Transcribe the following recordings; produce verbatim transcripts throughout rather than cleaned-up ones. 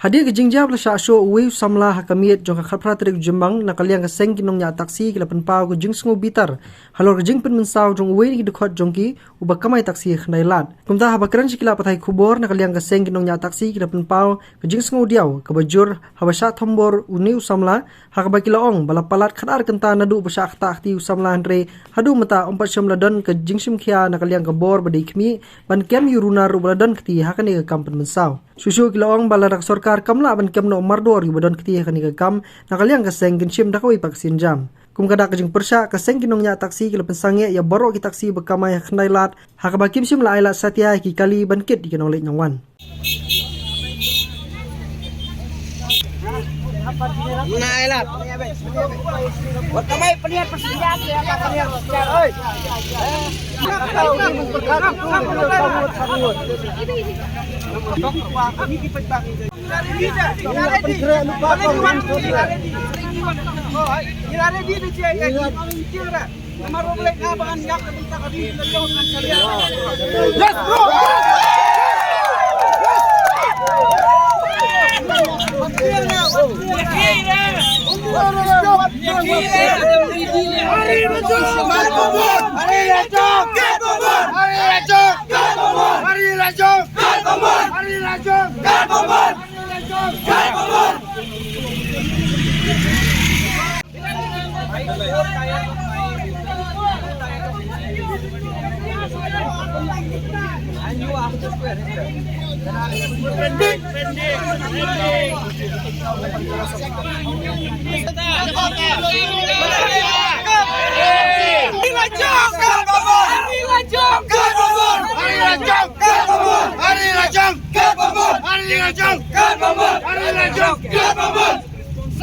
Hadien ka jingjia ba la shah shoh uwei u samla ha ka miet jong ka khatphra tarik u Jymmang, na ka liang ka seng ki nongñiah taksi ki la pynpaw ka jingsngew bitar halor ka jingpynmynsaw jong uwei na ki dkhot jong ki, uba kamai taksi ha Khyndai Lad. Kumta, haba kren sha ki lad pathai khubor na ka liang ka seng ki nongñiah taksi ki la pynpaw ka jingsngewdiaw kaba jur haba shah thombor une u samla, ha kaba ki la ong ba la palat khatar kynta naduh ba shah ktah kti u samla, hynrei haduh mynta ym pat shym la don ka jingshim khia na ka liang ka bor ba dei khmih ban kem ïa u runar uba la don kti ha kane ka kam pynmynsaw. Shuh shuh ki la ong ba lada ka sorkar kam lah ban kem noh mardor ïa uba don kti ha kane ka kam, na ka liang ka seng kin shim da kawei pat ka sienjam. Kum ka dak ka jingpyrshah, ka seng ki nongñiah taksi ki la pynsangeh ïa baroh ki taksi ba kamai ha Khyndai Lad, ha kaba kim shym la ai lad satia ïa ki kali ban kit ïa ki nongleit nongwan.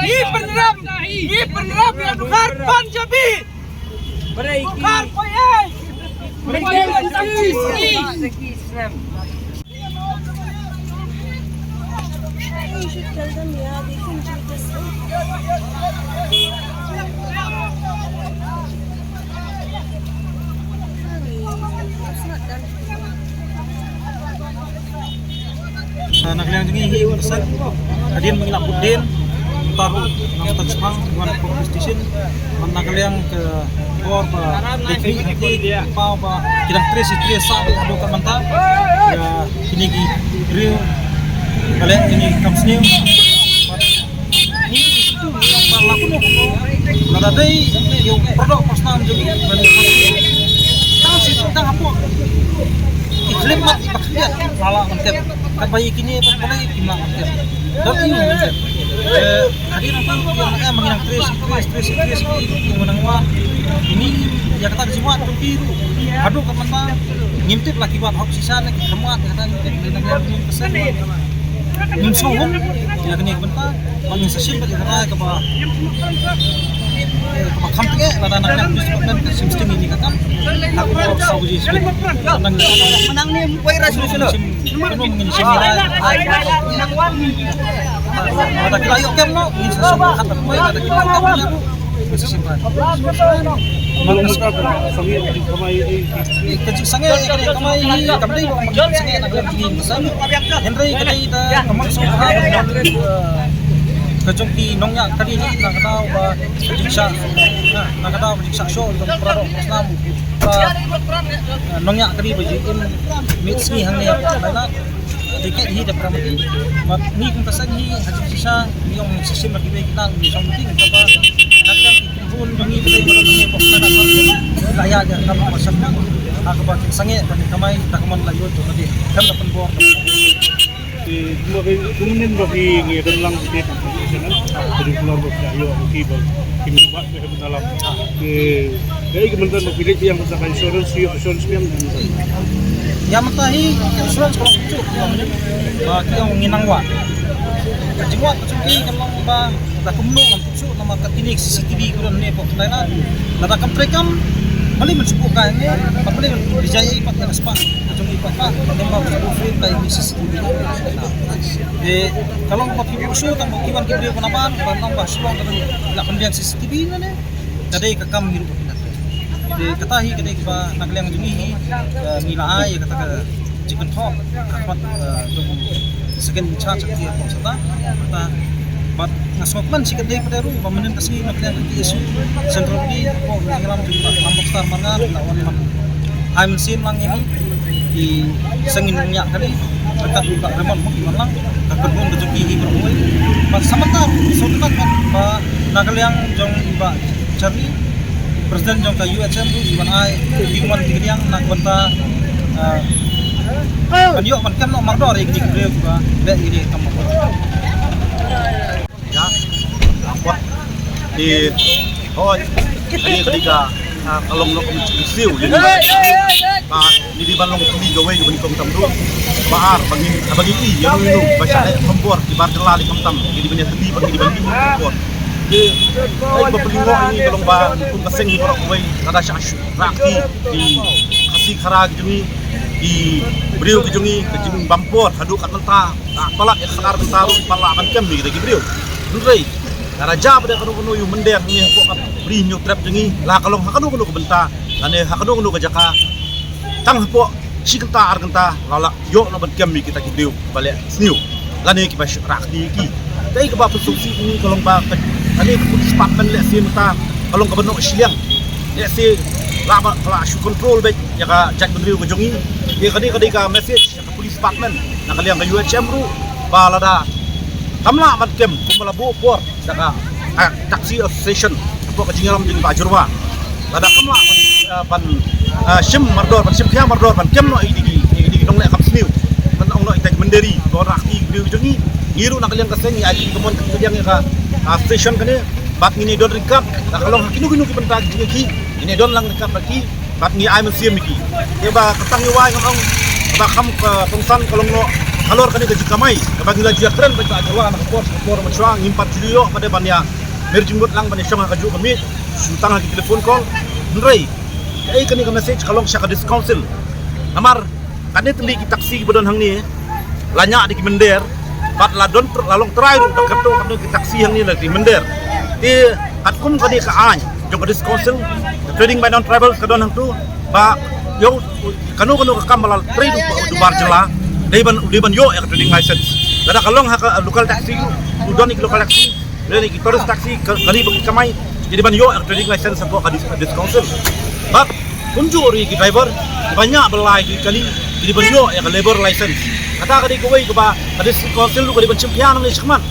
Ngi pynrem, ngi pynrem ïa u Dkhar Punjabi. U Dkhar Punjabi. Na ka liang jong ngi hi u Seng, hadien ba ngi la bud dien, mynta ruh nangta shipang wan police station. Bad na ka liang ka bor ba dei kmih, ki paw ba ki dang trace, trace sah haduh katne mynta ïa kine ki briew ba leh kine ki kam sniew. Lada dei ïa u pyrdoh pyrsnam jong ngi, tang shi tang hapoh ki khyllipmat ba khyndiat la lah ban tep. Katba ïa kine ba balei kim lah ban tep. Dang ïa u ban tep. Eh, hadien nangta ki ong, eh, ma ngi nang trace, trace, trace, trace, ki ong ma nang wad. Ini ïa kata ka jingwad jong ki ruh haduh ka mynta ngim tip la ki wad hok shisha ne ki kham wad, ïa kata ngim tip. Nang ïa ngim pyrshang, ngim sngewhun ïa kane ka bynta. Ba ngin sa shim bad ïa ka rai kaba, eh, kaba kham tngen, lada na ka police department ka shim sting ïa kane ka kam. Na ka por saw baje shibit. Nang, nang ni wei rai sulu sulu. Shim, ngin shim rai. Lada ki la ïoh kem noh, ngin sa shim khat wei, lada ki la ïoh kem noh. Ka jingsangeh ïa kane ka kamai hi kam dei ba ka jingsangeh na ka liang jong ngi, hynrei ka dei da ka mynsiem ka jong ki nongñiah kali hi, na ka daw ba ka jingshah, na ka daw ba jingshah shoh jong u pyrdoh pyrsnam, ba nongñiah kali ba ju im miet sngi hangne ha Thailand. Te kit hi da pyrshah. Bad ngi kum ka seng hi ha jingshisha ngi ong sa shim bad kiwei ki nang ngi shong meeting kaba na ka liang ki khun jong ngi ba dei ba ngi pok na ka la ïa da ka ba sham na ha kaba kin sangeh ba ngi kamai da ka mon la ïoh to na dei kam da pynbor. Te kumba ki kumnin ba ki ngi don lang ki te ka professional. Te di keluar ba ki ïoh ki ba ki ba Dalam, eh, kaei ka mynta ba phi leit biang sa ka insurance, ïa insurance biang. Ïa mynta hi insurance ka long kyntu, ba ki ong ngi nang wad. Ka jingwad ka jong ki ka long ba da kumno ngam tip shuh namar ka kine C C T V ka don ne pok Thailand. Lada kam trei kam, balei men shu buh kai ne, balei men bijai pat ka spah ka jong i pat, ba ka jong ba ka buh frame ka i C C T V. Eh, ka long ba phi buh shuh tang ba ki wan ki briew ba na ban, ba nang ba shu long ka la pynbiang C C T V. T V na ne, ka dei ka kam ngi ruh ka pynat. Te kata hi ka dei kaba na ka liang jong ngi hi, eh, ngi la ai ïa kata ka jingkynthoh ha khmat, eh, jong second in charge ka T R Pong Sata. Kata bad nga sngewkmen shi katdei pat ruh ba mynnin ka sngi na ka liang ka T S U Central Committee, ka Jingïalam jong Bah Lambokstar Marngar la wan ban ai mynsiem lang ïa ngi. Te sa ngin ïa kane ryngkat u Bah Raymond Muk, i wan lang, ka kyrhun ka jong ki hi baroh kawei. Bad sa mynta ruh sngewtynnat ba na ka liang jong i Bah Charlie, President jong ka U H M ruh, i wan ai, i wan tikriang na ka bynta, ah, ban ïoh ban kem noh mardor ïa kine ki briew kiba beh ïa kine ki kam mardor. Ïa, ah, kwah. Te, hooid, kane ka dei ka, ah, ka long noh ka mynsiem ïa ngi. Ba ngi dei ban long kmie kawei kaba nyngkong tam ruh. Ba ar, ba ngi, ba ngi ïohi ïa uno uno ba shah leh kham bor, ki bar jylla leh kham tam. Ngi dei ban ïa kmie, ba ngi dei ban ïohi kham bor. Te, ai ba pynlyngngoh ïa ngi ka long ba kum ka seng ngi baroh kawei, lada shah shu rah kti ki Khasi Khara ki jong ngi, ki briew ki jong ngi, ka jingbam por haduh kat mynta. Ka palat ïa ka ar bynta ruh, palat ban kem ïa ki briew. Hynrei lada jia pat de kano kano ïa u mynder hangne hapoh ka Bri Hynñiewtrep jong ngi, la ka long ha kano kano ka bynta lane ha kano kano ka jaka, tang hapoh shi kynta ar kynta la lah ïoh noh ban kem ïa kita ki briew ba leh sniew lane kiba rah kti ïa ki. Kaei kaba pynsngewsih ïa ngi ka long ba ka, kane ka police department lehse mynta ka long kaba noh shiliang, lehse lah ba ka la shu control beit ïa ka jaitbynriew ka jong ngi. Te kane ka dei ka message ka police department na ka liang ka U H M ruh, ba lada kam lah ban kem kumba la buh por da ka, ah, Taxi Association hapoh ka jingïalam jong i Bah Jyrwa, lada kam lah ban, ah, ban, ah, shim mardor, ban shim khia mardor, ban kem noh ïa kine ki, ïa kine ki nongleh kam sniew, ban ong noh ïa kita ki mynder ba rah kti ki briew jong ngi. Ngi ruh na ka liang ka seng ngi ai ka mon ka liang ïa ka, ah, station kane, bad ngin ïa don ryngkat, lada ka long ha kino kino ki bynta ki jong ki, ngin ïa don lang ryngkat bad ki. Bad ngi ai mynsiem ïa ki. Te ba ka tang ïa wai ngan ong ba kham ka kongsan ka long noh halor kane ka jingkamai kaba ngi la ju ïakren bad ka Bah Jyrwa na ka por, ka por mynshuwa ngim pat ju ïoh pat de ban ïa mer jingmut lang ban ïa shong ha kajuh ka miej, shu tang ha ki telephone call. Hynrei kaei kane ka message ka long sha ka District Council. Namar katne tylli ki taxi kiba don hangne la ñiah da ki mynder, bad la don tr-, la long trai ruh da kato, kato ki taxi hangne da ki mynder. Te katkum kane ka aiñ jong ka District Council, ka Trading by Non-Tribals ka don hangto, ba ïoh kano kano ka kam ba la trei da u bar jylla, dei ban, dei ban ïoh ïa ka trading license. Lada ka long ha ka local taxi, u don ïa ki local taxi, lane ki tourist taxi, ka, kali ba ki kamai, ki dei ban ïoh ïa ka trading license hapoh ka dis-, District Council. Bad kumjuh ruh ïa ki driver ba ñiah ba lai ki kali, ki dei ban ïoh ïa ka labour license. Kata ka dei kawei kaba ka District Council ruh ka dei ban shim khia nangne shakhmat.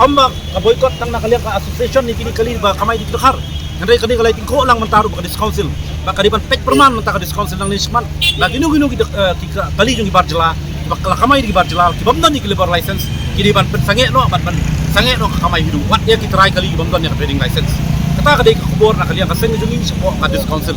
Ym ba ka boycott tang na ka liang ka association ïa kine ki kali ba kamai da ki dkhar. Hynrei kane ka la ïatyngkhuh lang mynta ruh bad ka District Council, ba ka dei ban peit pyrman mynta ka District Council nangne shakhmat ba kino kino ki, eh, ki ka-, kali jong ki bar jylla, ba ka la kamai da ki bar jylla, ki bym don ïa ki labour license, ki dei ban pynsangeh noh, ban, ban sangeh noh ka kamai haduh wat ïa ki trai kali ki bym don ïa ka trading license. Kata ka dei ka khubor na ka liang ka seng jong ngi shapoh ka District Council.